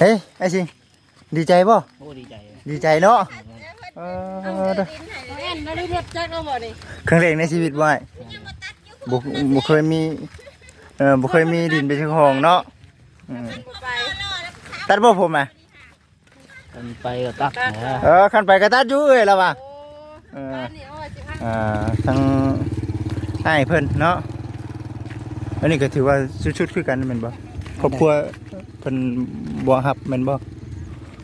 ເອີຍ ອ້າຍສິງ ດີໃຈບໍ່? ໂອ້ ດີໃຈ ດີໃຈເນາະ. ເອີ ເອົາເດີ ແມ່ນ ບໍ່ໄດ້ເຮັດຈັກແລ້ວບໍ່ນີ້? ຄັ້ງແລກໃນຊີວິດບໍ່ອ້າຍ? ບໍ່ ບໍ່ເຄີຍມີ ເອີ ບໍ່ເຄີຍມີດິນເປັນເຈົ້າຂອງເນາະ. ອືມ ໄປ ຕັດບໍ່ຜົມນະ? ຄັນໄປກໍຕັດນະ. ເອີ ຄັນໄປກໍຕັດຢູ່ເອີຍ ລາວວ່າ. ໂອ້ ເອີ ບ້ານນີ້ ໂອ້ຍ ສິບຫ້າ ອ່າ ທາງອ້າຍເພິ່ນເນາະ. ອັນນີ້ກໍຖືວ່າສຸດໆຄືກັນແມ່ນບໍ່? ຄອບຄົວເພິ່ນບໍ່ຮັບແມ່ນບໍ່?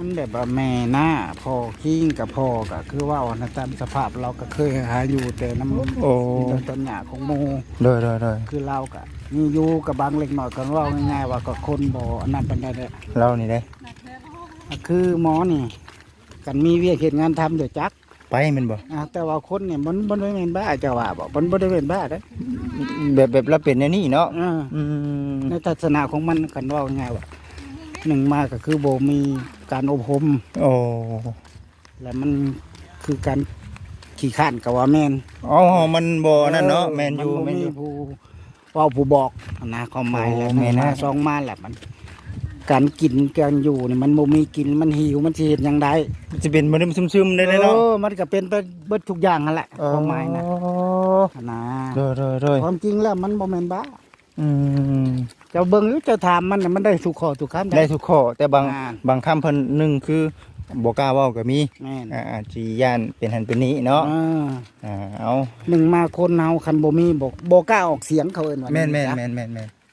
ມັນແບບວ່າແມ່ນ້າ ພໍ່ຄີງກັບພໍ່ ກໍຄືເວົ້ານະ ຕາມສະພາບລາວກໍເຄີຍຫາຢູ່ແຕ່ນຳ ໂອ້ ດິນດອນຕອນຫຍ້າຂອງໝູ່. ໂດຍໆໆ ຄືລາວກໍມີຢູ່ກັບບາງເລັກນ້ອຍ ກໍເວົ້າງ່າຍໆວ່າກໍຄົນບໍ່ອັນນັ້ນປານໃດແຫຼະ. ລາວນີ້ເດ້ ກໍຄືໝໍນີ້ ຄັນມີວຽກເຮັດງານທຳ ດຽວຈັກໄປແມ່ນບໍ່? ອ່າ ແຕ່ວ່າຄົນນີ້ມັນ ມັນບໍ່ໄດ້ແມ່ນບ້າ ເຈົ້າວ່າບໍ່? ມັນບໍ່ໄດ້ແມ່ນບ້າເດ້ ແບບ ແບບລາວເປັນແນວນີ້ເນາະ. ເອີ ອືມ ໃນທັດສະນະຂອງມັນ ຄັນເວົ້າງ່າຍໆວ່າ ໜຶ່ງມາກໍຄືບໍ່ມີການອົບຮົມ. ໂອ້ ແລ້ວມັນຄືການຂີ້ຄ້ານກໍວ່າແມ່ນ. ອໍ ມັນບໍ່ນັ້ນເນາະ. ເອີ ແມ່ນຢູ່ ມັນບໍ່ມີ ແມ່ນຢູ່ ຜູ້ ເວົ້າຜູ້ບອກນະ ຄວາມໝາຍ. ໂອ້ ແລ້ວ ແມ່ນ ໜຶ່ງມາ ນະ ສອງມາແລ້ວ ມັນ ການກິນການຢູ່ນີ້ມັນບໍ່ມີກິນ ມັນຫິວ ມັນຊິເຮັດຫຍັງໄດ້? ມັນຊິເປັນມະລຶມຊຶມໆໄດ້ເນາະ. ເອີ ມັນກໍເປັນໄປເບິດທຸກຢ່າງຫັ້ນແຫຼະ. ອໍ ຄວາມໝາຍນະ ຫັ້ນນະ. ໂດຍໆໆ ຄວາມຈິງແລ້ວມັນບໍ່ແມ່ນບ້າ. ອືມ ເຈົ້າເບິ່ງຢູ່ ເຈົ້າຖາມມັນນະ ມັນໄດ້ທຸກຂໍ້ທຸກຄຳ ໄດ້ທຸກຂໍ້ ແຕ່ບາງ ອ່າ ບາງຄຳເພິ່ນ ໜຶ່ງຄືບໍ່ກ້າເວົ້າກໍມີ. ແມ່ນ ອ່າ ອາດຊິຢ້ານເປັນຫັ້ນເປັນນີ້ເນາະ. ເອີ ອ່າ ເອົາ ໜຶ່ງມາຄົນເຮົາຄັນບໍ່ມີ ບໍ່ ບໍ່ກ້າອອກສຽງ ເຂົາເອີ້ນວ່າ. ແມ່ນໆໆ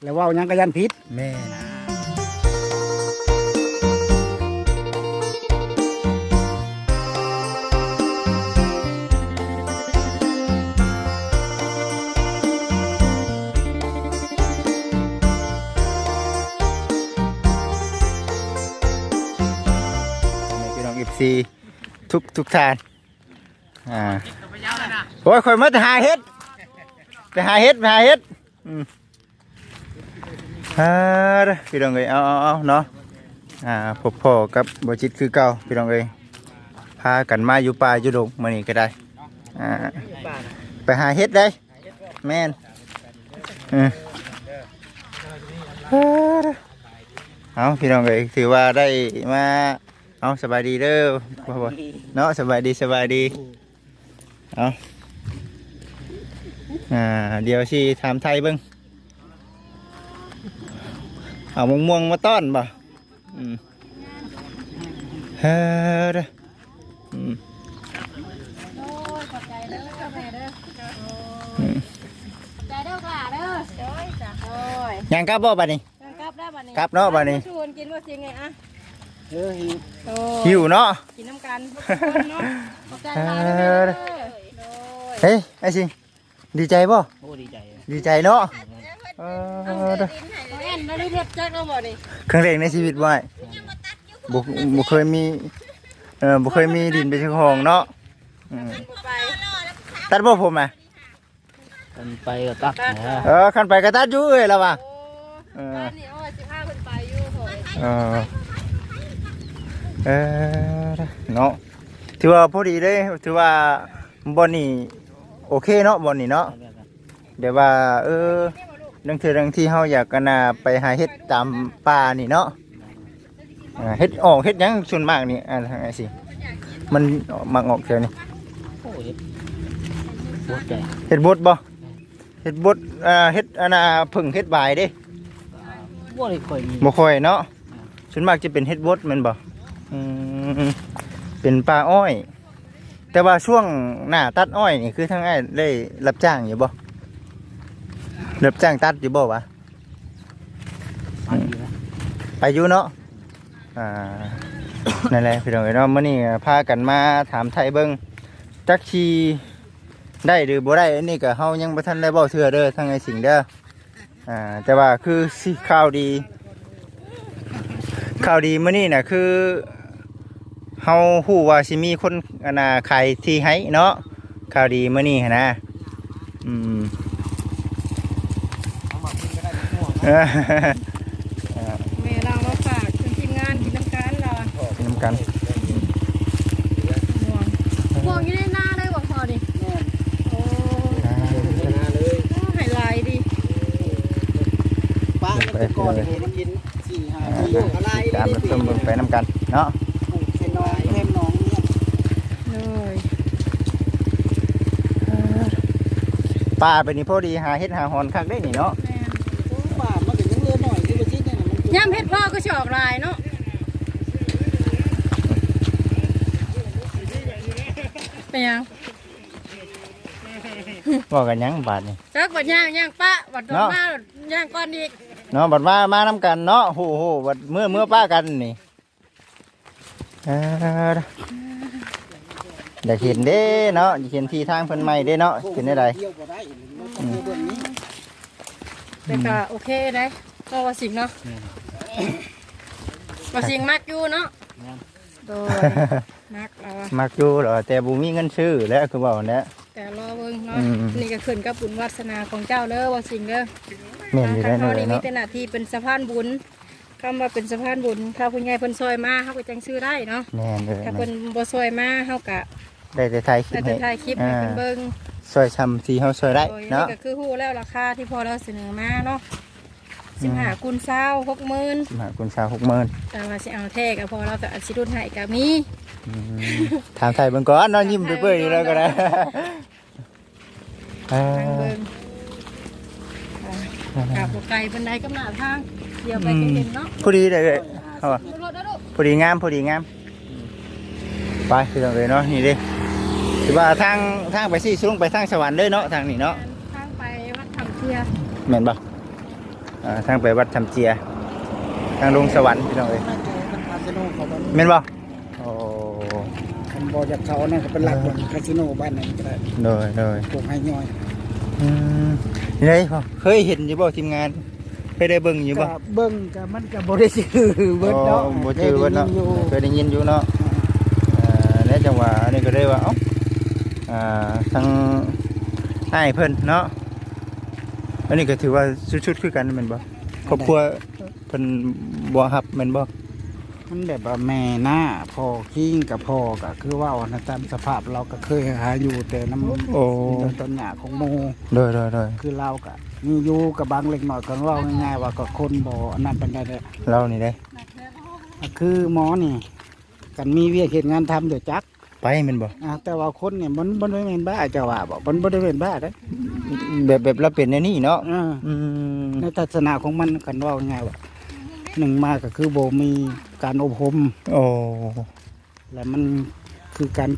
ໆ ແລ້ວເວົ້າຫຍັງກໍຢ້ານຜິດ. ແມ່ນ ພີ່ນ້ອງ ເອັຟຊີ ທຸກ ທຸກທ່ານ. ອ່າ ໂອ້ຍ ຂ້ອຍມາແຕ່ຫາເຫັດ ໄປຫາເຫັດ ໄປຫາເຫັດ. ອືມ ອ່າ ເດີ ພີ່ນ້ອງເອີຍ ເອົາ ເອົາ ເອົາເນາະ. ອ່າ ພົບພໍ້ກັບບໍ່ຈິດຄືເກົ່າ ພີ່ນ້ອງເອີຍ ພາກັນມາຢູ່ປ່າຢູ່ດົງມື້ນີ້ກໍໄດ້. ອ່າ ໄປຫາເຫັດໄດ໋. ແມ່ນ ເອີ ເອົາ ພີ່ນ້ອງເອີຍ ຖືວ່າໄດ້ມາ ເອົາ ສະບາຍດີເດີ ສະບາຍດີ ເນາະ. ສະບາຍດີ ສະບາຍດີ. ເອົາ ອ່າ ດຽວຊິຖາມໄຖ່ເບິ່ງ ເອົາມະມ່ວງມາຕ້ອນບໍ່? ອືມ ເອີ ອືມ ໂອ້ຍ ຂອບໃຈເດີແມ່ເດີ. ອືມ ຂອບໃຈເດີຫຼ້າເດີ. ໂດຍ ຈ້າ ໂດຍ ຍ່າງກັບບໍ່ບັດນີ້? ກັບແລ້ວບັດນີ້ ກັບເນາະບັດນີ້. ມາຊວນກິນບໍ່ຊິໄງອະ? ເອີ ຫິວ ໂອ້ ຫິວເນາະ ກິນນຳກັນເນາະ. ຂອບໃຈຫຼາຍເດີ. ເອີ ໂດຍ ເຮີ້ຍ ອ້າຍສິງ ດີໃຈບໍ່? ໂອ້ ດີໃຈ ດີໃຈເນາະ. ເອີ ເອົາ ເດີ ແມ່ນ ບໍ່ໄດ້ເຮັດຈັກແລ້ວບໍ່ນີ້? ຄັ້ງແລກໃນຊີວິດບໍ່ອ້າຍ? ບໍ່ ບໍ່ເຄີຍມີ ເອີ ບໍ່ເຄີຍມີດິນເປັນເຈົ້າຂອງເນາະ. ອືມ ໄປ ຕັດບໍ່ຜົມນະ? ຄັນໄປກໍຕັດນະ. ເອີ ຄັນໄປກໍຕັດຢູ່ເອີຍ ລາວວ່າ. ໂອ້ ເອີ ບ້ານນີ້ ໂອ້ຍ ຊິພາເພິ່ນໄປຢູ່. ເອີ ເອີ ເນາະ ຖືວ່າພໍດີເດ້ ຖືວ່າບ່ອນນີ້ໂອເຄເນາະ ບ່ອນນີ້ເນາະ. ແບບວ່າ ເອີ ລາງເທື່ອລາງທີເຮົາຢາກ ອັນນ່າ ໄປຫາເຫັດຕາມປ່ານີ້ເນາະ. ອ່າ ເຫັດອອກເຫັດຫຍັງສ່ວນມາກນີ້ ອ່າ ທາງອ້າຍສິງ ມັນມັກອອກແຖວນີ້? ໂອ້ ເຫັດບົດ ເຫັດບົດບໍ່? ເຫັດບົດ ອ່າ ເຫັດ ອັນນ່າ ເຜິ້ງ ເຫັດຫວາຍເດ້. ບໍ່ໄດ້ຄ່ອຍມີ ບໍ່ຄ່ອຍເນາະ. ອ່າ ສ່ວນມາກຈະເປັນເຫັດບົດແມ່ນບໍ່? ອືມ ເປັນປ່າອ້ອຍ. ແຕ່ວ່າຊ່ວງໜ້າຕັດອ້ອຍນີ້ ຄືທາງອ້າຍໄດ້ຮັບຈ້າງຢູ່ບໍ່? ຮັບຈ້າງຕັດຢູ່ບໍ່ວະ? ໄປຢູ່ນະ ໄປຢູ່ເນາະ. ອ່າ ນັ້ນແຫຼະ ພີ່ນ້ອງເອີຍເນາະ ມື້ນີ້ພາກັນມາຖາມໄຖ່ເບິ່ງ ຈັກຊິໄດ້ຫຼືບໍ່ໄດ້ ອັນນີ້ກໍເຮົາຍັງບໍ່ທັນໄດ້ເວົ້າເທື່ອເດີ ທາງອ້າຍສິງເດີ. ອ່າ ແຕ່ວ່າຄືຊິຂ່າວດີ ຂ່າວດີມື້ນີ້ນະ ຄື ເຮົາຮູ້ວ່າຊິມີຄົນ ອັນນ່າ ຂາຍທີ່ໃຫ້ເນາະ ຂ່າວດີມື້ນີ້ຫັ້ນນະ. ອືມ ເອີ ແມ່ລາວມາຝາກເປັນທີມງານກິນນຳກັນລາວ ກິນນຳກັນ. ມ່ວງ ມ່ວງຢູ່ໃນນາເລີຍບໍ່ພໍ່ນີ້? ໂອ້ ອ່າ ໃຫ້ຫຼາຍດີ ປ້າແຕ່ກ່ອນເຫັນກິນ ສີ່ຫ້າປີ ຕິດຕາມຮັບຊົມເບິ່ງໄປນຳກັນເນາະ. ໂດຍ ເອີ ປ່າໄປນີ້ພໍດີຫາເຫັດຫາຫອນຄັກເດ້ນີ້ເນາະ. ແມ່ນ ໂອ້ ປ່າມັນກໍຍັງເຫຼືອໜ້ອຍຢູ່ ບໍ່ຊິແນວນັ້ນ ມັນ ຍາມເຫັດພໍກໍຊິອອກຫຼາຍເນາະ. ເປັນຫຍັງ? ເວົ້າກັນຫຍັງບາດນີ້? ຈັກ ບັດຍ່າງ ຍ່າງປະ ບັດ ເນາະ ມາຍ່າງກ່ອນອີກເນາະ. ບັດວ່າມານຳກັນເນາະ. ໂຫ ໂຫ ບັດເມືອ ເມືອປະກັນນີ້. ເອີ ຢາກເຫັນເດ້ເນາະ ຢາກເຫັນທີ່ທາງເພິ່ນໃໝ່ເດ້ເນາະ ເປັນແນວໃດ? ອືມ ແຕ່ກໍໂອເຄເດ້ ກໍວ່າສິ່ງເນາະ. ແມ່ນ ວ່າສິ່ງມັກຢູ່ເນາະ. ແມ່ນ ໂດຍ ມັກລະ ມັກຢູ່ລະ ແຕ່ບໍ່ມີເງິນຊື້ແຫຼະ ຄືເວົ້າຫັ້ນແຫຼະ. ແຕ່ລໍເບິ່ງເນາະ. ອືມ ນີ້ກໍຂຶ້ນກັບບຸນວາສະໜາຂອງເຈົ້າເດີ ວ່າສິ່ງເດີ. ແມ່ນຢູ່ ທາງເຮົານີ້ມີແຕ່ໜ້າທີ່ເປັນສະພານບຸນ. ຄຳວ່າເປັນສະພານບຸນ ຖ້າຜູ້ໃຫຍ່ເພິ່ນຊ່ອຍມາ ເຮົາກໍຈັ່ງຊື້ໄດ້ເນາະ. ແມ່ນເລີຍ ຖ້າເພິ່ນບໍ່ຊ່ອຍມາ ເຮົາກໍໄດ້ແຕ່ຖ່າຍຄລິບ ໄດ້ແຕ່ຖ່າຍຄລິບໃຫ້ເພິ່ນເບິ່ງ ຊ່ອຍຊ່ຳທີ່ເຮົາຊ່ອຍໄດ້ເນາະ. ໂດຍ ນີ້ກໍຄືຮູ້ແລ້ວລາຄາທີ່ພໍ່ລາວສະເໜີມາເນາະ. ອືມ ສິບຫ້າຄູນຊາວ ຫົກໝື່ນ ສິບຫ້າຄູນຊາວ ຫົກໝື່ນ. ແຕ່ວ່າຊິເອົາແທ້ກໍພໍ່ລາວກໍອາດຊິຫຼຸດໃຫ້ກໍມີ. ອືມ ຖາມໄຖ່ເບິ່ງກ່ອນເນາະ ຍິ້ມເປີຍໆຢູ່ແລ້ວກໍໄດ້. ອ່າ ນັ່ງເບິ່ງ ອ່າ ກະບໍ່ໄກປານໃດກັບໜ້າທາງ ດຽວໄປກໍເຫັນເນາະ. ອືມ ພໍດີເດ້ ເອີ ພໍດີງາມ ພໍດີງາມ. ໄປ ພີ່ນ້ອງເອີຍເນາະ ນີ້ເດ້ ຖືວ່າທາງ ທາງໄປຊີ້ສູງໄປທາງສະຫວັນເລີຍເນາະ ທາງນີ້ເນາະ. ແມ່ນ ທາງໄປວັດຖ້ຳເຊຍ ແມ່ນບໍ່? ອ່າ ທາງໄປວັດຖ້ຳເຊຍ ທາງລົງສະຫວັນ ພີ່ນ້ອງເອີຍ ແມ່ນບໍ່? ໂອ້ ຄັນບໍ່ຢາກເຂົ້າອັນນັ້ນກໍໄປລັກເບິ່ງຄາສິໂນບ້ານນັ້ນກໍໄດ້. ໂດຍ ໂດຍ ພວກໄຮ່ຍ້ອຍ. ອືມ ນີ້ເດ ເຄີຍເຫັນຢູ່ບໍ່ທີມງານ? ເຄີຍໄດ້ເບິ່ງຢູ່ບໍ່? ກໍເບິ່ງ ກໍມັນກໍບໍ່ໄດ້ຈື່ເບິດເນາະ. ອໍ ບໍ່ຈື່ເບິດເນາະ ເຄີຍໄດ້ຍິນຢູ່ ເຄີຍໄດ້ຍິນຢູ່ເນາະ. ອ່າ ແລະ ຈັງຫວະອັນນີ້ກໍໄດ້ວ່າ ເອົ້າ ອ່າ ທາງອ້າຍເພິ່ນເນາະ ອັນນີ້ກໍຖືວ່າສຸດໆຄືກັນແມ່ນບໍ່? ຄອບຄົວ ເພິ່ນບໍ່ຮັບແມ່ນບໍ່? ມັນແບບວ່າແມ່ນ້າພໍ່ຄີງກັບພໍ່ກໍຄືເວົ້ານະ ຕາມສະພາບລາວກໍເຄີຍຫາຢູ່ແຕ່ນຳ ໂອ້ ຕອນຫຍ້າຂອງໝູ່. ໂດຍໆໆ ຄືລາວກໍມີຢູ່ກັບບາງເລັກນ້ອຍ ຄັນເວົ້າງ່າຍໆວ່າກໍຄົນບໍ່ອັນນັ້ນປານໃດແຫຼະ. ລາວນີ້ເດ້ ກໍຄືໝໍນີ້ ຄັນມີວຽກເຮັດງານທຳດຽວຈັກ ໄປແມ່ນບໍ່? ອ່າ ແຕ່ວ່າຄົນນີ້ມັນບໍ່ໄດ້ແມ່ນບ້າ ເຈົ້າວ່າບໍ່? ມັນບໍ່ໄດ້ແມ່ນບ້າເດ້ ແບບ ແບບລາວເປັນແນວນີ້ເນາະ. ເອີ ອືມ ໃນທັດສະນະຂອງມັນ ຄັນເວົ້າງ່າຍໆວ່າ ໜຶ່ງມາກໍຄືບໍ່ມີການອົບຮົມ. ໂອ້ ແລ້ວມັນຄືການ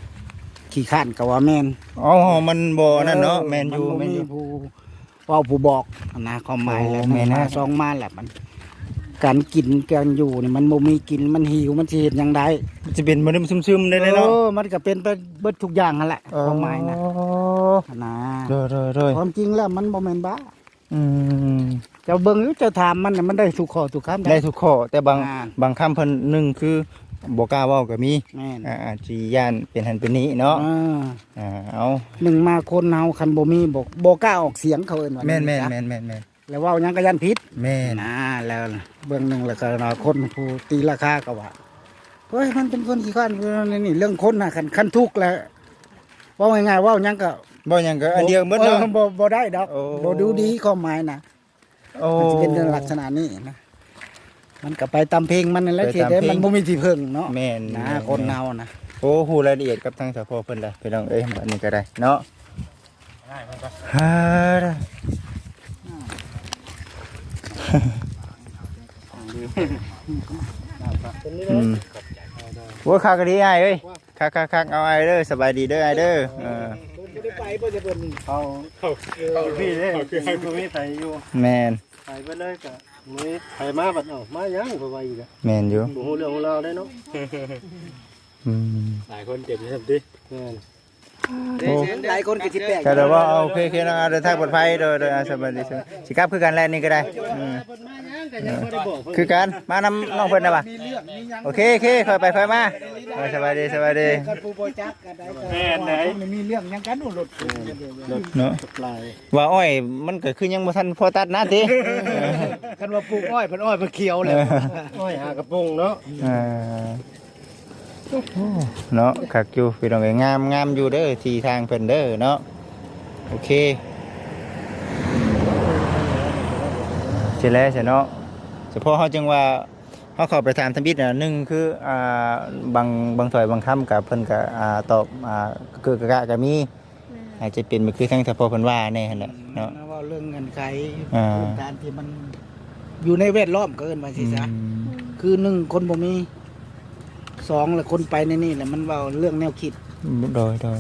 ຂີ້ຄ້ານກໍວ່າແມ່ນ. ອໍ ມັນບໍ່ອັນນັ້ນເນາະ. ເອີ ແມ່ນຢູ່ ມັນບໍ່ມີ ແມ່ນຢູ່ ຜູ້ ເວົ້າຜູ້ບອກນະ ຄວາມໝາຍ. ໂອ້ ແລ້ວ ແມ່ນ ໜຶ່ງມາ ສອງມາແລ້ວ ມັນ ການກິນການຢູ່ນີ້ ມັນບໍ່ມີກິນ ມັນຫິວ ມັນຊິເຮັດຫຍັງໄດ້? ມັນຊິເປັນບໍ່ໄດ້ຊຶມໆໄດ້ເນາະ. ເອີ ມັນກໍເປັນໄປເບິດທຸກຢ່າງຫັ້ນແຫຼະ ຄວາມໝາຍນະ ນະ. ໂດຍໆໆ ຄວາມຈິງແລ້ວມັນບໍ່ແມ່ນບ້າ. ອືມ ເຈົ້າເບິ່ງຢູ່ ເຈົ້າຖາມມັນນະ ມັນໄດ້ທຸກຂໍ້ທຸກຄຳ ໄດ້ທຸກຂໍ້ ແຕ່ບາງ ອ່າ ບາງຄຳເພິ່ນ ໜຶ່ງຄືບໍ່ກ້າເວົ້າກໍມີ. ແມ່ນ ອ່າ ອາດຊິຢ້ານເປັນຫັ້ນເປັນນີ້ເນາະ. ເອີ ອ່າ ເອົາ ໜຶ່ງມາຄົນເຮົາຄັນບໍ່ມີ ບໍ່ ບໍ່ກ້າອອກສຽງ ເຂົາເອີ້ນວ່າ. ແມ່ນໆໆໆ ແລ້ວເວົ້າຫຍັງກໍຢ້ານຜິດ. ແມ່ນ ອ່າ ແລ້ວເບື້ອງໜຶ່ງ ແລ້ວກໍຄົນຜູ້ຕີລາຄາກໍວ່າ ໂອ້ຍ ມັນເປັນຄົນຂີ້ຄ້ານ ນີ້ ເລື່ອງຄົນນະ ຄັນ ຄັນທຸກແລ້ວ ເວົ້າງ່າຍໆ ເວົ້າຫຍັງກໍ ເວົ້າຫຍັງກໍອັນດຽວໝົດເນາະ. ເອີ ບໍ່ ບໍ່ໄດ້ດອກ. ໂອ້ ບໍ່ດູດີ ຄວາມໝາຍນະ. ໂອ້ ມັນຊິເປັນລັກສະນະນີ້ນະ ມັນກໍໄປຕາມເພງມັນນັ້ນແຫຼະ. ໄປຕາມເພງ ມັນບໍ່ມີທີ່ເພິ່ງເນາະ. ແມ່ນ ນະ ແມ່ນ ຄົນເຮົານະ. ໂອ້ ຮູ້ລາຍລະອຽດກັບທາງສະເພາະເພິ່ນລະ ພີ່ນ້ອງເອີຍ. ບັດນີ້ກໍໄດ້ເນາະ ເອີ ອືມ ໂອ້ຍ ຄັກອີ່ຫຼີອ້າຍເອີຍ. ຄັກໆໆ ເອົາອ້າຍເດີ ສະບາຍດີເດີອ້າຍເດີ. ເອີ ບໍ່ໄດ້ໄປບໍ່ຈະເບິ່ງ ເຂົາ ເຂົາ ເຂົາ ເອີ ເຂົາ ເຂົາ ເຂົາ ບໍ່ມີໃຜຢູ່. ແມ່ນ ໄປເບິດເລີຍກະ ມີໃຜມາບັດ ເອົາ ມາຫຍັງ ເຂົາວ່າອີກ. ແມ່ນຢູ່ ບໍ່ຮູ້ເລື່ອງຮູ້ລາວໄດ້ເນາະ. ອືມ ຫຼາຍຄົນເຈັບຢູ່ຊັ້ນຕິ. ແມ່ນ ໂອ້ ຫຼາຍຄົນກໍຊິແປກ ກໍແຕ່ວ່າ ໂອເຄໆ ເນາະ ເດີນທາງປອດໄພ. ໂດຍໆ ອ່າ ສະບາຍດີ ຊິກັບຄືກັນແຫຼະນີ້ກໍໄດ້. ອືມ ມາຫຍັງກໍຍັງບໍ່ໄດ້ບອກ ຄືກັນ ມານຳນ້ອງເພິ່ນນະຫວາ. ມີເລື່ອງມີຫຍັງ ໂອເຄໆ ຄ່ອຍໄປຄ່ອຍມາ. ເອີ ສະບາຍດີ ສະບາຍດີ ຄັນຜູ້ບໍ່ຈັກກັນໄດ້. ແມ່ນໃດ ມີເລື່ອງຫຍັງກັນ ລົດ ລົດເນາະ ຫຼາຍ ວ່າອ້ອຍມັນກໍຄືຍັງບໍ່ທັນພໍຕັດນະຕິ. ຄັນວ່າປູກອ້ອຍ ເພິ່ນອ້ອຍເພິ່ນຂຽວແລ້ວ. ເອີ ອ້ອຍຫາກະປົງເນາະ. ອ່າ ໂອ້ ເນາະ ຄັກຢູ່ພີ່ນ້ອງເອີຍ. ງາມ ງາມຢູ່ເດີ ທີ່ທາງເພິ່ນເດີເນາະ. ໂອເຄ ຊິແລຊະເນາະ ສະເພາະເຮົາຈຶ່ງວ່າ ເຮົາເຂົ້າໄປຖາມທຳອິດນະ ໜຶ່ງຄື ອ່າ ບາງ ບາງຖ້ອຍບາງຄຳກໍເພິ່ນກໍ ອ່າ ຕອບ ອ່າ ກະກະກະກະມີ ແມ່ນ ອາດຈະເປັນຄືທາງທ່ານພໍ່ເພິ່ນວ່າແດ່ຫັ້ນແຫຼະເນາະ ມາເວົ້າເລື່ອງເງື່ອນໄຂ ອ່າ ພື້ນຖານທີ່ມັນຢູ່ໃນແວດລ້ອມ ກໍເອີ້ນວ່າຊີ້ຊະ ອືມ ອືມ ຄືໜຶ່ງຄົນບໍ່ມີ ສອງລະຄົນໄປໃນນີ້ລະມັນເວົ້າເລື່ອງແນວຄິດ ໂດຍ ໂດຍ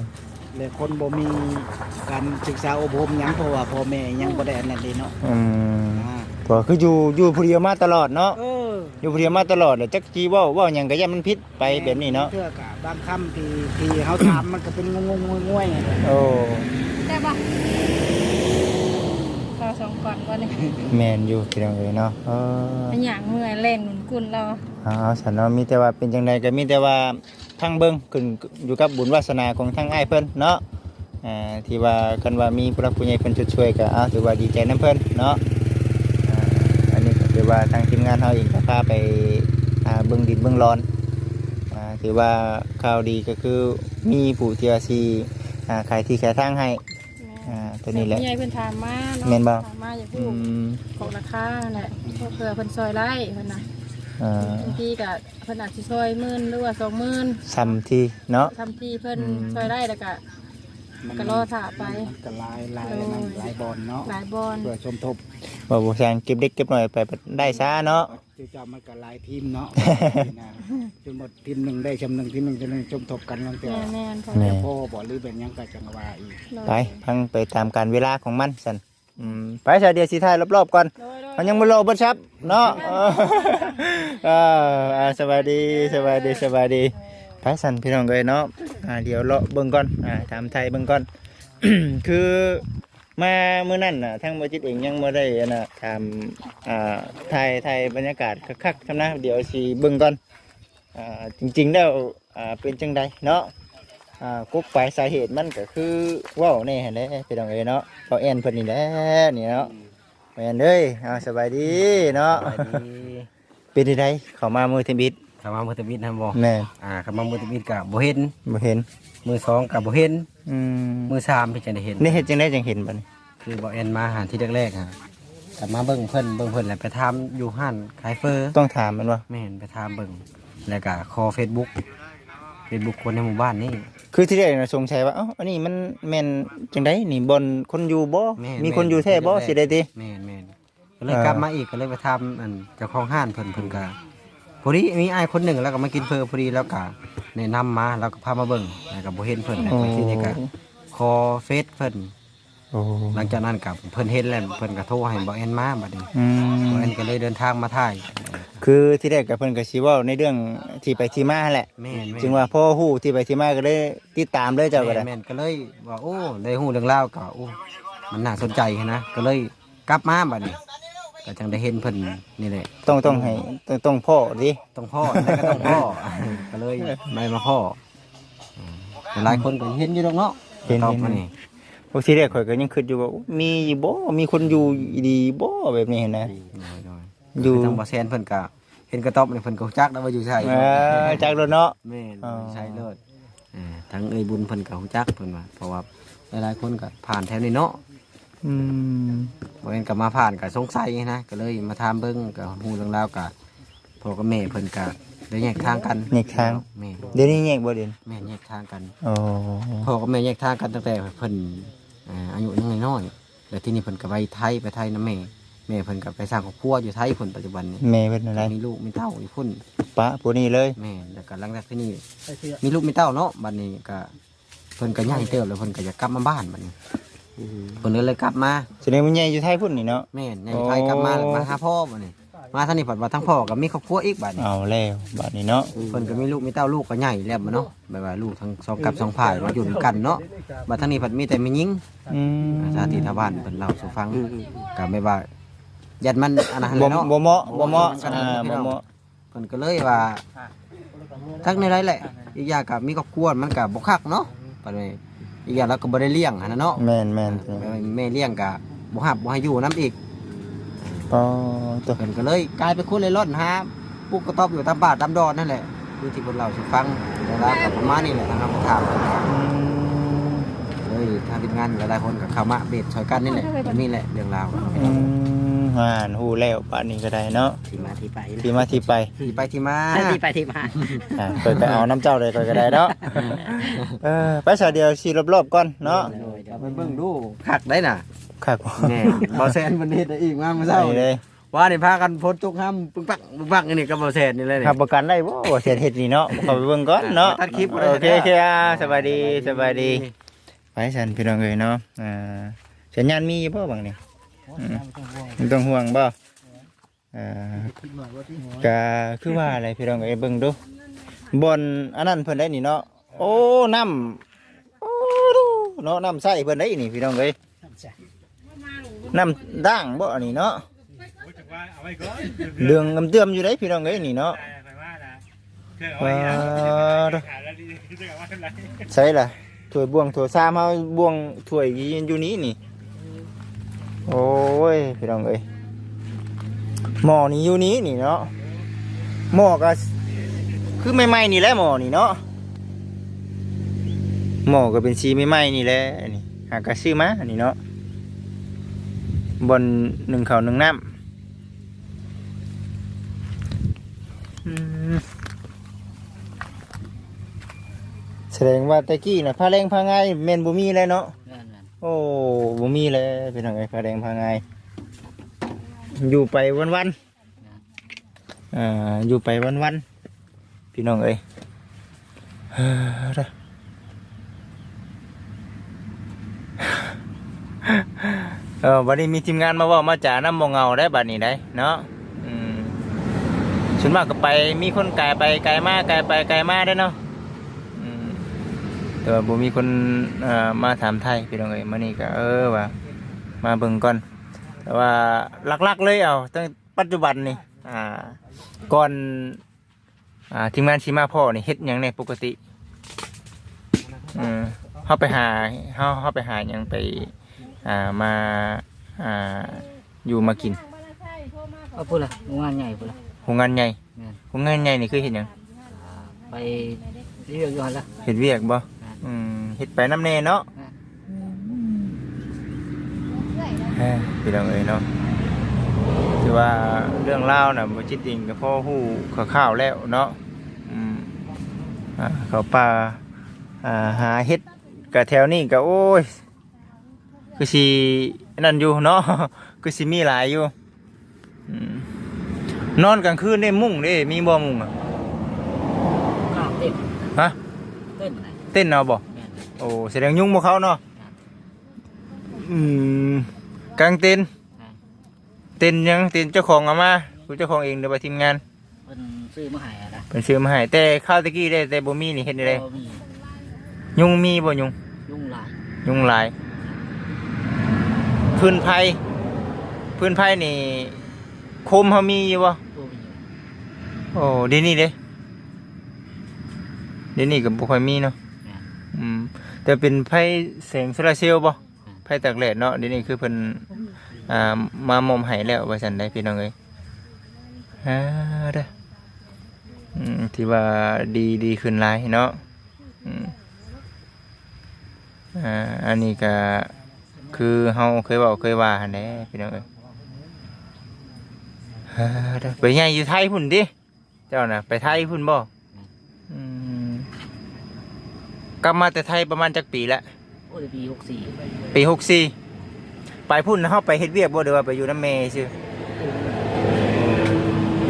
ແລະຄົນບໍ່ມີການສຶກສາອົບຮົມຫຍັງ ເພາະວ່າພໍ່ແມ່ຍັງບໍ່ໄດ້ອັນນັ້ນເດ້ເນາະ ອືມ ອ່າ ກໍຄືຢູ່ ຢູ່ຜູ້ດຽວມາຕະຫຼອດເນາະ ເອີ ຢູ່ຜູ້ດຽວມາຕະຫຼອດ ແລ້ວຈັກຊິເວົ້າ ເວົ້າຫຍັງກໍຢ້ານມັນຜິດໄປແບບນີ້ເນາະ ເທື່ອກະບາງຄຳທີ່ ທີ່ເຮົາຖາມມັນກໍເປັນງົງໆງວຍໆ ໂອ້ ແຊບບໍ່? ເຮົາສອງກ່ອນບໍ່ນີ້ ແມ່ນຢູ່ພີ່ນ້ອງເອີຍເນາະ ເອີ ໄປຍ່າງເມື່ອຍແລ່ນໜຸນກຸນລາວ ເອົາຊັ້ນເນາະ ມີແຕ່ວ່າເປັນຈັ່ງໃດກໍມີແຕ່ວ່າ ຟັງເບິ່ງ ຂຶ້ນຢູ່ກັບບຸນວາສະໜາຂອງທາງອ້າຍເພິ່ນເນາະ ອ່າ ທີ່ວ່າຄັນວ່າມີຜູ້ຫຼັກຜູ້ໃຫຍ່ເພິ່ນຊົດຊ່ວຍກໍ ເອົາ ຖືວ່າດີໃຈນຳເພິ່ນເນາະ ອ່າ ອັນນີ້ກໍຖືວ່າທາງທີມງານເຮົາເອງກໍພາໄປ ອ່າ ເບິ່ງດິນເບິ່ງດອນ ອ່າ ຖືວ່າຂ່າວດີກໍຄືມີຜູ້ທີ່ວ່າຊິ ອ່າ ຂາຍທີ່ຂາຍທາງໃຫ້ ແມ່ນ ອ່າ ຕົວນີ້ແຫຼະ ຜູ້ໃຫຍ່ເພິ່ນຖາມມາເນາະ ແມ່ນບໍ່? ຖາມມາຢາກຮູ້ ອືມ ຂອງລາຄາຫັ້ນແຫຼະ ເພື່ອເພິ່ນຊ່ອຍໄດ້ເພິ່ນນະ ອ່າ ບາງທີກໍ ເພິ່ນອາດຊິຊ່ອຍໝື່ນ ຫຼືວ່າສອງໝື່ນ ສ່ຳທີ່ເນາະ ສ່ຳທີ່ເພິ່ນ ອືມ ຊ່ວຍໄດ້ ແລ້ວກະ ມັນ ກໍລໍຖ້າໄປ ມັນກໍຫຼາຍ ຫຼາຍ ໂດຍ ອັນນັ້ນ ຫຼາຍບ່ອນເນາະ ຫຼາຍບ່ອນ ເພື່ອສົມທົບ ເວົ້າບໍ່ຊ່າງ ເກັບເລັກເກັບໜ້ອຍໄປໄດ້ຊາເນາະ ເຈົ້າມັນກໍຫຼາຍທີມເນາະ ຈນໝົດທີມໜຶ່ງໄດ້ຊ່ຳໜຶ່ງ ທີມໜຶ່ງຈະໄດ້ສົມທົບກັນ ລາງເທື່ອ ແມ່ນໆ ແມ່ນ ຈະພໍບໍ່ ຫຼືແມ່ນຫຍັງກໍຈັ່ງວ່າອີກ ໂດຍ ໄປ ຟັງໄປຕາມການເວລາຂອງມັນຊັ້ນ. ອືມ ໄປຊະ ດຽວຊິຖ່າຍລອບໆກ່ອນ ໂດຍໆ ເຮົາຍັງບໍ່ເລາະເບິດຊັບເນາະ ເອີ ອ່າ ສະບາຍດີ ສະບາຍດີ ສະບາຍດີ ໄປຊັ້ນພີ່ນ້ອງເອີຍເນາະ ອ່າ ດຽວເລາະເບິ່ງກ່ອນ ອ່າ ຖາມໄຖ່ເບິ່ງກ່ອນ ຄືມາມື້ນັ້ນນະ ທາງບໍ່ຈິດເອງຍັງບໍ່ໄດ້ອັນນະ ຖາມ ອ່າ ຖ່າຍ ຖ່າຍບັນຍາກາດຄັກໆຊຳນະ ດຽວຊິເບິ່ງກ່ອນ ອ່າ ຈິງໆແລ້ວ ອ່າ ເປັນຈັ່ງໃດເນາະ ອ່າ ກົກປາຍສາເຫດມັນກໍຄືເວົ້າແນ່ຫັ້ນແຫຼະພີ່ນ້ອງເອີຍເນາະ ເວົ້າແອນເພິ່ນນີ້ແຫຼະນີ້ເນາະ ແອນເອີຍ ເອົາ ສະບາຍດີເນາະ ສະບາຍດີ ເປັນຈັ່ງໃດເຂົ້າມາມື້ທຳອິດ ເຂົ້າມາມື້ທຳອິດຫັ້ນບໍ່ ແມ່ນ ອ່າ ເຂົ້າມາມື້ທຳອິດກໍບໍ່ເຫັນ ບໍ່ເຫັນ ມື້ສອງກໍບໍ່ເຫັນ ອືມ ມື້ສາມເປັນຈັ່ງໃດເຫັນ ນີ້ເຮັດຈັ່ງໃດຈັ່ງເຫັນບັດນີ້ ຄືບໍ່ແອນມາຫາທີແລກໆຫັ້ນ ກໍມາເບິ່ງເພິ່ນ ເບິ່ງເພິ່ນແລ້ວໄປຖາມຢູ່ຮ້ານຂາຍເຝີ ຕ້ອງຖາມແມ່ນບໍ່ ແມ່ນ ໄປຖາມເບິ່ງ ແລ້ວກໍຂໍເຟສບຸກ ເຟສບຸກຄົນໃນໝູ່ບ້ານນີ້ ຄືທີແລກນະສົງໄສວ່າ ເອົ້າ ອັນນີ້ມັນແມ່ນຈັ່ງໃດນີ້ ບ່ອນຄົນຢູ່ບໍ່ ແມ່ນ ມີຄົນຢູ່ແທ້ບໍ່ ແມ່ນ ຊິໄດ້ຕິ ແມ່ນໆ ກໍເລີຍ ເອີ ກັບມາອີກ ກໍເລີຍໄປຖາມອັນເຈົ້າຂອງຮ້ານເພິ່ນ ເພິ່ນກໍ ພໍດີມີອ້າຍຄົນໜຶ່ງ ລາວກໍມາກິນເຝີ ພໍດີລາວກໍແນະນຳມາ ລາວກໍພາມາເບິ່ງ ແລ້ວກໍບໍ່ເຫັນເພິ່ນ ໂອ້ ແລ້ວກໍທີນີ້ກໍຂໍເຟສເພິ່ນ ໂອ້ ຫຼັງຈາກນັ້ນກໍເພິ່ນເຫັນແລ້ວ ເພິ່ນກໍໂທໃຫ້ບໍ່ແອນມາບັດນີ້ ອືມ ບໍ່ແອນກໍເລີຍເດີນທາງມາຖ່າຍ ຄືທີແລກກໍເພິ່ນກໍຊິເວົ້າໃນເລື່ອງທີ່ໄປທີ່ມາຫັ້ນແຫຼະ ແມ່ນໆ ຈຶ່ງວ່າພໍຮູ້ທີ່ໄປທີ່ມາກໍເລີຍຕິດຕາມເລີຍເຈົ້າກໍໄດ້ ແມ່ນໆ ກໍເລີຍວ່າ ໂອ້ ໄດ້ຮູ້ເລື່ອງລາວກໍ ໂອ້ ມັນໜ້າສົນໃຈຫັ້ນນະ ກໍເລີຍ ກັບມາບັດນີ້ ກໍຈັ່ງໄດ້ເຫັນເພິ່ນນີ້ແຫຼະ ຕ້ອງ ຕ້ອງໃຫ້ ຕ້ອງ ຕ້ອງພໍ້ຕິ ຕ້ອງພໍ້ ແລ້ວກໍຕ້ອງພໍ້ ກໍເລີຍໄດ້ມາພໍ້ ຫຼາຍຄົນກໍເຫັນຢູ່ດອກເນາະ ເຫັນ ຕອບມານີ້ ເຫັນ ໂອ້ ທີແລກຂ້ອຍກໍຍັງຄິດຢູ່ວ່າ ໂອ້ ມີຢູ່ບໍ່ ມີຄົນຢູ່ອີ່ຫຼີບໍ່ ແບບນີ້ຫັ້ນນະ ໂດຍໆ ຢູ່ ຄືທາງບໍ່ແຊນເພິ່ນກໍ ເຫັນກະຕ໊ອບນີ້ເພິ່ນກໍຮູ້ຈັກນະວ່າຢູ່ໃສ ເອີ ຈັກໂລດເນາະ ແມ່ນ ອໍ ຢູ່ໃສໂລດ ເອີ ທາງເອື້ອຍບຸນເພິ່ນກໍຮູ້ຈັກ ເພິ່ນວ່າ ເພາະວ່າຫຼາຍໆຄົນກໍຜ່ານແຖວນີ້ເນາະ ອືມ ບໍ່ແມ່ນກໍມາຜ່ານກໍສົງໄສນະ ກໍເລີຍມາຖາມເບິ່ງ ກໍຮູ້ເລື່ອງລາວ ກໍພໍ່ກັບແມ່ເພິ່ນກໍໄດ້ແຍກທາງກັນ ແຍກທາງ ແມ່ນ ດຽວນີ້ແຍກບໍ່ ດຽວນີ້ ແມ່ນ ແຍກທາງກັນ ອໍ ພໍ່ກັບແມ່ແຍກທາງກັນຕັ້ງແຕ່ເພິ່ນ ອ່າ ອາຍຸຍັງນ້ອຍໆ ແລ້ວທີນີ້ເພິ່ນກໍໄປໄທ ໄປໄທນຳແມ່ ແມ່ເພິ່ນກໍໄປສ້າງຄອບຄົວຢູ່ໄທພຸ້ນ ປັດຈຸບັນນີ້ ແມ່ເພິ່ນນັ້ນໃດ ມີລູກມີເຕົ້າຢູ່ພຸ້ນ ປະຜູ້ນີ້ເລີຍ ແມ່ນ ແລ້ວກໍຫຼັງຈາກທີ່ນີ້ມີລູກມີເຕົ້າເນາະ ບັດນີ້ກໍເພິ່ນກໍໃຫຍ່ເຕີບແລ້ວ ເພິ່ນກໍຢາກກັບມາບ້ານບັດນີ້ ອືມ ເພິ່ນກໍເລີຍກັບມາ ສະແດງວ່າໃຫຍ່ຢູ່ໄທພຸ້ນນີ້ເນາະ ແມ່ນ ໃຫຍ່ຢູ່ໄທ ໂອ້ ກັບມາແລ້ວມາຫາພໍ່ບັດນີ້ ມາທາງນີ້ພັດວ່າທາງພໍ່ກໍມີຄອບຄົວອີກບັດນີ້ ເອົາແລ້ວບັດນີ້ເນາະ ເພິ່ນກໍມີລູກມີເຕົ້າ ລູກກໍໃຫຍ່ແລ້ວບັດເນາະ ແບບວ່າລູກທັງສອງກັບສອງຝ່າຍມາຢູ່ນຳກັນເນາະ ບັດທາງນີ້ພັດມີແຕ່ແມ່ຍິງ ອືມ ຊາວບ້ານເພິ່ນເລົ່າສູ່ຟັງ ອືມ ກໍແບບວ່າຢ້ານມັນອັນນັ້ນແຫຼະເນາະ ບໍ່ເໝາະ ບໍ່ເໝາະ ບໍ່ເໝາະ ອ່າ ບໍ່ເໝາະ ເພິ່ນກໍເລີຍວ່າ ຈັກແນວໃດແຫຼະ ອີກຢ່າງກໍມີຄອບຄົວມັນກໍບໍ່ຄັກເນາະ ບັດນີ້ ອີກຢ່າງລາວກໍບໍ່ໄດ້ລ້ຽງຫັ້ນນະເນາະ ແມ່ນໆ ແມ່ລ້ຽງກໍບໍ່ຮັບ ບໍ່ໃຫ້ຢູ່ນຳອີກ ອໍ ໂຕ ເພິ່ນກໍເລີຍກາຍເປັນຄົນເລ່ລ່ອນ ຫາປຸກກະຕອບຢູ່ຕາມປ່າຕາມດອນນັ້ນແຫຼະ ຄືທີ່ເພິ່ນເລົ່າສູ່ຟັງ ແລ້ວກໍປະມານນີ້ແຫຼະ ທາງເຮົາກໍຖາມ ອືມ ເລີຍທາງທີມງານຫຼາຍໆຄົນກໍເຂົ້າມາອັບເດດຊ່ອຍກັນນີ້ແຫຼະ ແບບນີ້ແຫຼະເລື່ອງລາວ ອືມ ອ່າ ຮູ້ແລ້ວບາດນີ້ກໍໄດ້ເນາະ ທີ່ມາທີ່ໄປ ທີ່ມາທີ່ໄປ ທີ່ໄປທີ່ມາ ທີ່ໄປທີ່ມາ ອ່າ ຂ້ອຍກໍເອົານຳເຈົ້າເລີຍ ຂ້ອຍກໍໄດ້ເນາະ ເອີ ໄປຊະ ດຽວຊິລອບໆກ່ອນເນາະ ໂດຍ ໂດຍ ໄປເບິ່ງດູ ຄັກໄດ໋ນະ ຄັກ ແມ່ນ ບໍ່ແຊນເພິ່ນເຮັດໃຫ້ອີກມາມື້ເຊົ້ານີ້ເດ້ ວ່ານີ້ພາກັນຝົນຕົກຫ້ຳປຶກປັກປຶກປັກຢູ່ນີ້ກັບບໍ່ແຊນນີ້ແຫຼະນີ້ ຮັບປະກັນໄດ້ບໍ່ ບໍ່ແຊນເຮັດນີ້ເນາະ ເຂົ້າໄປເບິ່ງກ່ອນເນາະ ຕັດຄລິບ ໂອເຄ ໂອເຄ ອ່າ ສະບາຍດີ ສະບາຍດີ ໄປຊັ້ນພີ່ນ້ອງເອີຍເນາະ ອ່າ ສັນຍານມີຢູ່ບໍ່ບັດນີ້ ອືມ ບໍ່ຕ້ອງຫ່ວງບໍ່ ອ່າ ກະຄືວ່າແຫຼະພີ່ນ້ອງເອີຍ ເບິ່ງດູ ບ່ອນອັນນັ້ນເພິ່ນໄດ໋ນີ້ເນາະ ໂອ້ ນ້ຳ ໂອ້ ເນາະ ນ້ຳໃຊ້ເພິ່ນໄດ໋ນີ້ພີ່ນ້ອງເອີຍ ນ້ຳດ່າງບໍ່ອັນນີ້ເນາະ ເດືອງເດືອມຢູ່ໄດ໋ພີ່ນ້ອງເອີຍນີ້ເນາະ ວ້າ ໃສລະ ຖ້ວຍບ່ວງຖ້ວຍຊາມເຮົາ ບ່ວງຖ້ວຍຢູ່ນີ້ນີ້ ໂອ້ຍ ພີ່ນ້ອງເອີຍ ໝໍ້ນີ້ຢູ່ນີ້ນີ້ເນາະ ໝໍ້ກໍຄືໃໝ່ໆນີ້ແຫຼະ ໝໍ້ນີ້ເນາະ ໝໍ້ກໍເປັນສີໃໝ່ໆນີ້ແຫຼະ ອັນນີ້ຫາກະຊື້ມາ ອັນນີ້ເນາະ ບ່ອນໜຶ້ງເຂົ້າໜຶ້ງນ້ຳ ອືມ ສະແດງວ່າແຕ່ກີ້ນະ ຜ້າແລງຜ້າງ່າຍແມ່ນບໍ່ມີແລ້ວເນາະ ແມ່ນໆ ໂອ້ ບໍ່ມີແລ້ວພີ່ນ້ອງເອີຍ ຜ້າແລງຜ້າງ່າຍ ຢູ່ໄປວັນໆ ອ່າ ຢູ່ໄປວັນໆ ພີ່ນ້ອງເອີຍ ເອີ ເອີ ບັດນີ້ມີທີມງານມາເວົ້າມາຈານຳ ບໍ່ເຫງົາໄດ໋ບັດນີ້ໄດ໋ເນາະ ອືມ ສ່ວນມາກກໍໄປ ມີຄົນກາຍໄປກາຍມາ ກາຍໄປກາຍມາໄດ໋ເນາະ ອືມ ແຕ່ວ່າບໍ່ມີຄົນ ເອີ ມາຖາມໄຖ່ພີ່ນ້ອງເອີຍ ມື້ນີ້ກໍ ເອີ ວ່າມາເບິ່ງກ່ອນ ແຕ່ວ່າຫຼັກໆເລີຍ ເອົາຕັ້ງປັດຈຸບັນນີ້ ອ່າ ກ່ອນ ອ່າ ທີມງານຊິມາພໍ້ນີ້ເຮັດຫຍັງແດ່ປົກກະຕິ? ເອີ ເຮົາໄປຫາ ເຮົາ ເຮົາໄປຫາຫຍັງໄປ ອ່າ ມາ ອ່າ ຢູ່ມາກິນ? ເອົາພຸ້ນລະ ໂຮງງານໃຫຍ່ພຸ້ນລະ ໂຮງງານໃຫຍ່ ແມ່ນ ໂຮງງານໃຫຍ່ນີ້ຄືເຮັດຫຍັງ? ໄປເຮັດວຽກຢູ່ຫັ້ນລະ ເຮັດວຽກບໍ່? ແມ່ນ ອືມ ເຮັດໄປນຳແດ່ເນາະ ແມ່ນ ເອີ ພີ່ນ້ອງເອີຍເນາະ ຖືວ່າເລື່ອງລາວນະ ບໍ່ຈິດເອງກໍພໍຮູ້ຄ່າວໆແລ້ວເນາະ ອືມ ອ່າ ເຂົ້າປ່າ ອ່າ ຫາເຫັດ ກະແຖວນີ້ກະ ໂອ້ຍ ຄືຊິອັນນັ້ນຢູ່ເນາະ ຄືຊິມີຫຼາຍຢູ່ ອືມ ນອນກາງຄືນເດ້ ມຸ້ງເດ້ ມີບໍ່ມຸ້ງອະ? ກາງເຕັນ ຮະ? ເຕັນນະ ເຕັນເອົາບໍ່? ແມ່ນ ໂອ້ ສະແດງຍຸງບໍ່ເຂົ້າເນາະ ແມ່ນ ອືມ ກາງເຕັນ ແມ່ນ ເຕັນຫຍັງ? ເຕັນເຈົ້າຂອງເອົາມາ ຜູ້ເຈົ້າຂອງເອງ ຫຼືວ່າທີມງານ? ເພິ່ນຊື້ມາໃຫ້ນະ ເພິ່ນຊື້ມາໃຫ້ ແຕ່ຄາວແຕ່ກີ້ເດ້ ແຕ່ບໍ່ມີນີ້ເຮັດແນວໃດ? ບໍ່ມີ ຍຸງມີບໍ່ຍຸງ? ຍຸງຫຼາຍ ຍຸງຫຼາຍ ຟືນໄຟ ຟືນໄຟນີ້ ໂຄມເຮົາມີຢູ່ບໍ່? ບໍ່ມີ ໂອ້ ດຽວນີ້ເດ້? ດຽວນີ້ກໍບໍ່ຄ່ອຍມີເນາະ ແມ່ນ ອືມ ແຕ່ເປັນໄຟແສງໂຊລາເຊວບໍ່? ອືມ ໄຟຕາກແດດເນາະ ດຽວນີ້ຄືເພິ່ນ ອ່າ ມາມອບໃຫ້ແລ້ວວ່າຊັ້ນໃດ໋ ພີ່ນ້ອງເອີຍ ອ່າ ເດີ ອືມ ຖືວ່າດີ ດີຂຶ້ນຫຼາຍເນາະ ອືມ ອ່າ ອັນນີ້ກະຄືເຮົາເຄີຍເວົ້າເຄີຍວ່າຫັ້ນແຫຼະ ພີ່ນ້ອງເອີຍ ອ່າ ເດີ ໄປໃຫຍ່ຢູ່ໄທພຸ້ນຕິ? ເຈົ້ານະໄປໄທພຸ້ນບໍ່? ແມ່ນ ອືມ ກັບມາແຕ່ໄທປະມານຈັກປີລະ? ໂອ້ຍ ປີຫົກສີ່ ປີຫົກສີ່ ໄປພຸ້ນເຮົາໄປເຮັດວຽກບໍ່ ຫຼືວ່າໄປຢູ່ນຳແມ່ຊື່? ດຽ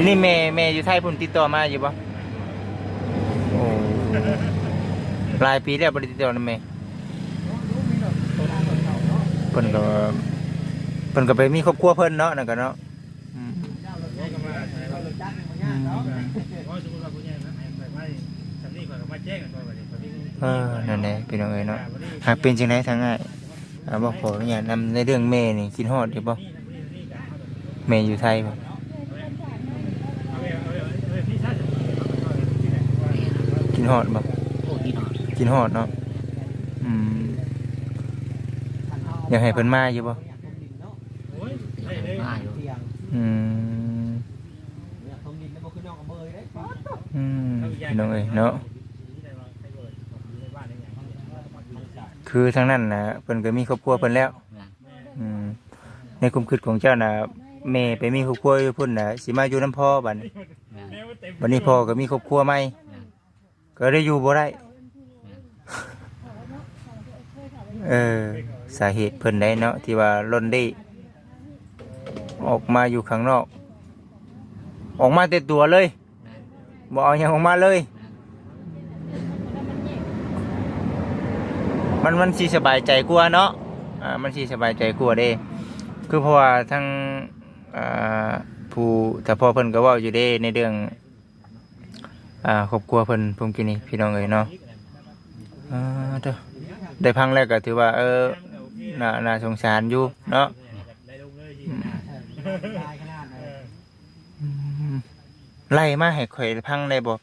ວນີ້ແມ່ ແມ່ຢູ່ໄທພຸ້ນຕິດຕໍ່ມາຢູ່ບໍ່? ໂອ້ ຫຼາຍປີແລ້ວບໍ່ໄດ້ຕິດຕໍ່ນຳແມ່ ເພິ່ນກໍ ເພິ່ນກໍໄປມີຄອບຄົວເພິ່ນເນາະ ນັ້ນກໍເນາະ. ອືມ ອືມ ເອີ ນັ້ນແຫຼະພີ່ນ້ອງເອີຍເນາະ ຫາກເປັນຈັ່ງໃດທາງອ້າຍ ອ່າ ບໍ່ຂໍອະນຸຍາດນຳ ໃນເລື່ອງແມ່ນີ້ ຄິດຮອດຢູ່ບໍ່? ແມ່ຢູ່ໄທບໍ່? ຄິດຮອດບໍ່? ໂອ້ ຄິດຮອດ ຄິດຮອດເນາະ ອືມ ຢາກໃຫ້ເພິ່ນມາຢູ່ບໍ່? ມາຢູ່ ອືມ ອືມ ພີ່ນ້ອງເອີຍເນາະ ຄືທາງນັ້ນນະ ເພິ່ນກໍມີຄອບຄົວເພິ່ນແລ້ວ ແມ່ນ ອືມ ໃນຄວາມຄິດຂອງເຈົ້ານະ ແມ່ໄປມີຄອບຄົວຢູ່ພຸ້ນນະ ຊິມາຢູ່ນຳພໍ່ບັດນີ້. ແມ່ນ ບັດນີ້ພໍ່ກໍມີຄອບຄົວໃໝ່ ແມ່ນ ກໍໄດ້ຢູ່ບໍ່ໄດ້. ແມ່ນ ເອີ ສາເຫດເພິ່ນໄດ້ເນາະ ທີ່ວ່າຫຼົ່ນເດ້ອອກມາຢູ່ຂ້າງນອກ ອອກມາແຕ່ຕົວເລີຍ. ແມ່ນ ບໍ່ເອົາຫຍັງອອກມາເລີຍ. ແມ່ນ ມັນ ມັນຊິສະບາຍໃຈກວ່າເນາະ. ອ່າ ມັນຊິສະບາຍໃຈກວ່າເດ້ ຄືເພາະວ່າທາງ ອ່າ ຜູ້ຖ້າພໍ່ເພິ່ນກໍເວົ້າຢູ່ເດ້ ໃນເລື່ອງ ອ່າ ຄອບຄົວເພິ່ນ ພວມກິນນີ້ ພີ່ນ້ອງເອີຍເນາະ. ອ່າ ເດີ ໄດ້ຟັງແລ້ວກໍຖືວ່າ ເອີ ໜ້າ ໜ້າສົງສານຢູ່ເນາະ. ອືມ ອືມ ໄລ່ມາໃຫ້ຂ້ອຍຟັງໄດ້ບໍ່?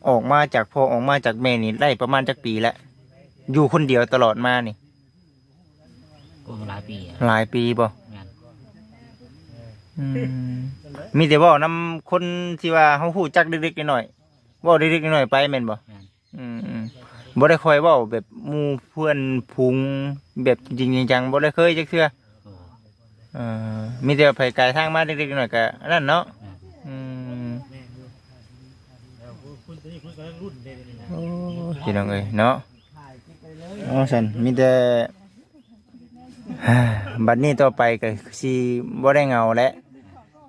ອອກມາຈາກພໍ່ ອອກມາຈາກແມ່ນີ້ໄດ້ປະມານຈັກປີແລ້ວ? ຢູ່ຄົນດຽວຕະຫຼອດມານີ້. ໂອ້ ຫຼາຍປີ ຫຼາຍປີບໍ່? ແມ່ນ ອືມ ມີແຕ່ເວົ້ານຳຄົນທີ່ວ່າເຮົາຮູ້ຈັກເລັກໆນ້ອຍໆ ເວົ້າເລັກໆນ້ອຍໆໄປແມ່ນບໍ່? ແມ່ນ ອືມ ອືມ ບໍ່ໄດ້ຄ່ອຍເວົ້າແບບໝູ່ເພື່ອນຝູງ ແບບຈິງໆຈັງໆ ບໍ່ໄດ້ເຄີຍຈັກເທື່ອ. ໂອ້ ເອີ ມີແຕ່ໄປກາຍທາງມາເລັກໆນ້ອຍໆ ກໍອັນນັ້ນເນາະ. ແມ່ນ ອືມ ໂອ້ ພີ່ນ້ອງເອີຍເນາະ. ເອົາຊັ້ນ ມີແຕ່ ບັດນີ້ຕໍ່ໄປກໍຊິບໍ່ໄດ້ເຫງົາແລ້ວ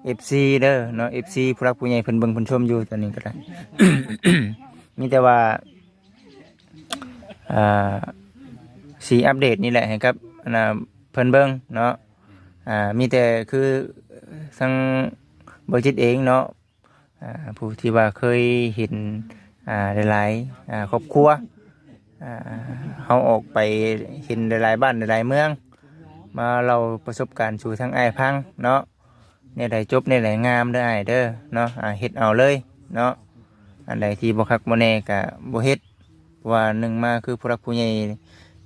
ເອັຟຊີ ເດີເນາະ. ເອັຟຊີ ຜູ້ຫຼັກຜູ້ໃຫຍ່ເພິ່ນເບິ່ງເພິ່ນຊົມຢູ່ຕອນນີ້ກໍໄດ້ ມີແຕ່ວ່າ ອ່າ ຊິອັບເດດນີ້ແຫຼະໃຫ້ກັບ ອັນນ່າ ເພິ່ນເບິ່ງເນາະ. ອ່າ ມີແຕ່ຄືທາງບໍລິສັດເອງເນາະ ອ່າ ຜູ້ທີ່ວ່າເຄີຍເຫັນ ອ່າ ຫຼາຍໆ ອ່າ ຄອບຄົວ ອ່າ ເຮົາອອກໄປເຫັນຫຼາຍໆບ້ານຫຼາຍໆເມືອງ ມາເລົ່າປະສົບການສູ່ທາງອ້າຍຟັງເນາະ. ແນວໃດຈົບແນວໃດງາມເດີອ້າຍເດີເນາະ. ອ່າ ເຮັດເອົາເລີຍເນາະ ອັນໃດທີ່ບໍ່ຄັກບໍ່ແນ່ກະບໍ່ເຮັດ. ເພາະວ່າໜຶ່ງມາຄືຜູ້ຫຼັກຜູ້ໃຫຍ່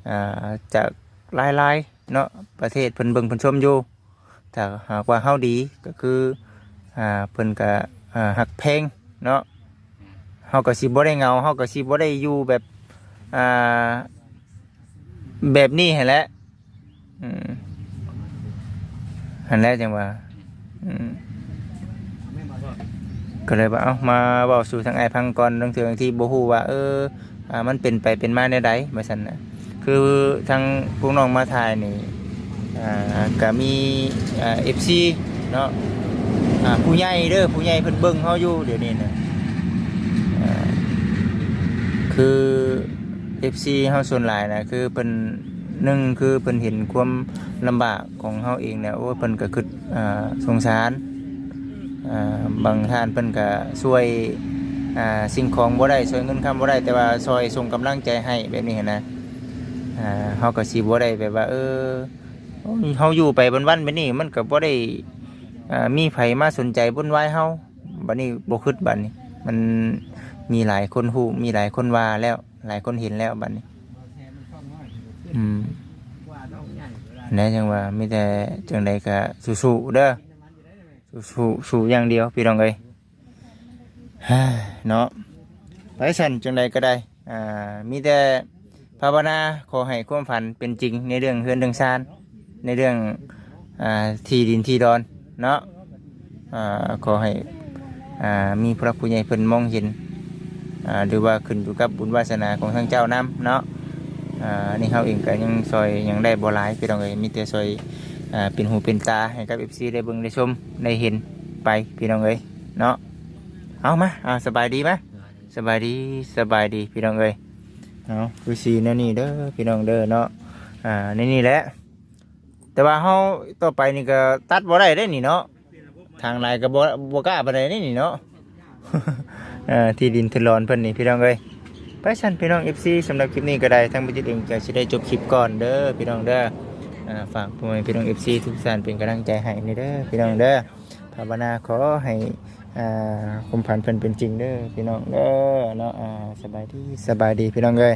ອ່າ ຈາກຫຼາຍໆເນາະ ປະເທດເພິ່ນເບິ່ງເພິ່ນຊົມຢູ່. ຖ້າຫາກວ່າເຮົາດີກໍຄື ອ່າ ເພິ່ນກໍ ອ່າ ຮັກແພງເນາະ. ເຮົາກໍຊິບໍ່ໄດ້ເຫງົາ ເຮົາກໍຊິບໍ່ໄດ້ຢູ່ແບບ ອ່າ ແບບນີ້ຫັ້ນແຫຼະ. ອືມ ຫັ້ນແຫຼະຈັ່ງວ່າ ອືມ ກໍເລີຍວ່າ ເອົ້າ ມາເວົ້າສູ່ທາງອ້າຍຟັງກ່ອນ ລາງເທື່ອບາງທີບໍ່ຮູ້ວ່າ ເອີ ອ່າ ມັນເປັນໄປເປັນມາແນວໃດ ວ່າຊັ້ນນະ. ຄືທາງພວກນ້ອງມາຖ່າຍນີ້ ອ່າ ກໍມີ ອ່າ ເອັຟຊີເນາະ ອ່າ ຜູ້ໃຫຍ່ເດີ ຜູ້ໃຫຍ່ເພິ່ນເບິ່ງເຮົາຢູ່ດຽວນີ້ນະ. ອ່າ ຄືເອັຟຊີເຮົາສ່ວນຫຼາຍນະ ຄືເພິ່ນ ໜຶ່ງຄືເພິ່ນເຫັນຄວາມລຳບາກຂອງເຮົາເອງແລ້ວ ໂອ້ຍ ເພິ່ນກໍຄິດ ອ່າ ສົງສານ. ອ່າ ບາງທ່ານເພິ່ນກໍຊ່ວຍ ອ່າ ສິ່ງຂອງບໍ່ໄດ້ ຊ່ວຍເງິນຄຳບໍ່ໄດ້ ແຕ່ວ່າຊ່ອຍສົ່ງກຳລັງໃຈໃຫ້ແບບນີ້ຫັ້ນນະ. ອ່າ ເຮົາກໍຊິບໍ່ໄດ້ແບບວ່າ ເອີ ເຮົາຢູ່ໄປວັນໆແບບນີ້ ມັນກໍບໍ່ໄດ້ ອ່າ ມີໃຜມາສົນໃຈວຸ່ນວາຍເຮົາ. ບັດນີ້ບໍ່ຄິດ ບັດນີ້ມັນມີຫຼາຍຄົນຮູ້ ມີຫຼາຍຄົນວ່າແລ້ວ ຫຼາຍຄົນເຫັນແລ້ວບັດນີ້. ອືມ ແນວຈັ່ງວ່າ ມີແຕ່ຈັ່ງໃດກໍສູ້ໆເດີ ສູ້ໆ ສູ້ຢ່າງດຽວພີ່ນ້ອງເອີຍ ເນາະ. ໄປຊັ້ນ ຈັ່ງໃດກໍໄດ້ ອ່າ ມີແຕ່ພາວະນາຂໍໃຫ້ຄວາມຝັນເປັນຈິງ ໃນເລື່ອງເຮືອນເລື່ອງຊານ ໃນເລື່ອງ ອ່າ ທີ່ດິນທີ່ດອນເນາະ. ອ່າ ຂໍໃຫ້ ອ່າ ມີຜູ້ຫຼັກຜູ້ໃຫຍ່ເພິ່ນມອງເຫັນ ອ່າ ຫຼືວ່າຂຶ້ນຢູ່ກັບບຸນວາສະໜາຂອງທາງເຈົ້ານຳເນາະ. ອ່າ ອັນນີ້ເຮົາເອງກໍຍັງຊ່ອຍຫຍັງໄດ້ບໍ່ຫຼາຍພີ່ນ້ອງເອີຍ ມີແຕ່ຊ່ອຍ ອ່າ ເປັນຫູເປັນຕາໃຫ້ກັບເອັຟຊີໄດ້ເບິ່ງໄດ້ຊົມໄດ້ເຫັນໄປພີ່ນ້ອງເອີຍເນາະ. ເອົາ ມາ ເອົາ ສະບາຍດີ ມາ ສະບາຍດີ ສະບາຍດີພີ່ນ້ອງເອີຍ. ເອົາ ຄືຊິແນວນີ້ເດີພີ່ນ້ອງເດີເນາະ. ອ່າ ໃນນີ້ແຫຼະ ແຕ່ວ່າເຮົາຕໍ່ໄປນີ້ກໍຕັດບໍ່ໄດ້ເດ້ນີ້ເນາະ ທາງຫຼາຍກໍບໍ່ ບໍ່ກ້າປານໃດເດ້ນີ້ເນາະ. ເອີ ທີ່ດິນທຶນລອນເພິ່ນນີ້ພີ່ນ້ອງເອີຍ. ໄປຊັ້ນພີ່ນ້ອງເອັຟຊີ ສຳລັບຄລິບນີ້ກໍໄດ້ ທາງບໍ່ຈິດເອງກໍຊິໄດ້ຈົບຄລິບກ່ອນເດີພີ່ນ້ອງເດີ. ອ່າ ຝາກພໍ່ແມ່ພີ່ນ້ອງເອັຟຊີທຸກທ່ານເປັນກຳລັງໃຈໃຫ້ແດ່ເດີພີ່ນ້ອງເດີ. ພາວະນາຂໍໃຫ້ ອ່າ ຄວາມຝັນເພິ່ນເປັນຈິງເດີພີ່ນ້ອງເດີເນາະ. ອ່າ ສະບາຍດີ ສະບາຍດີພີ່ນ້ອງເອີຍ.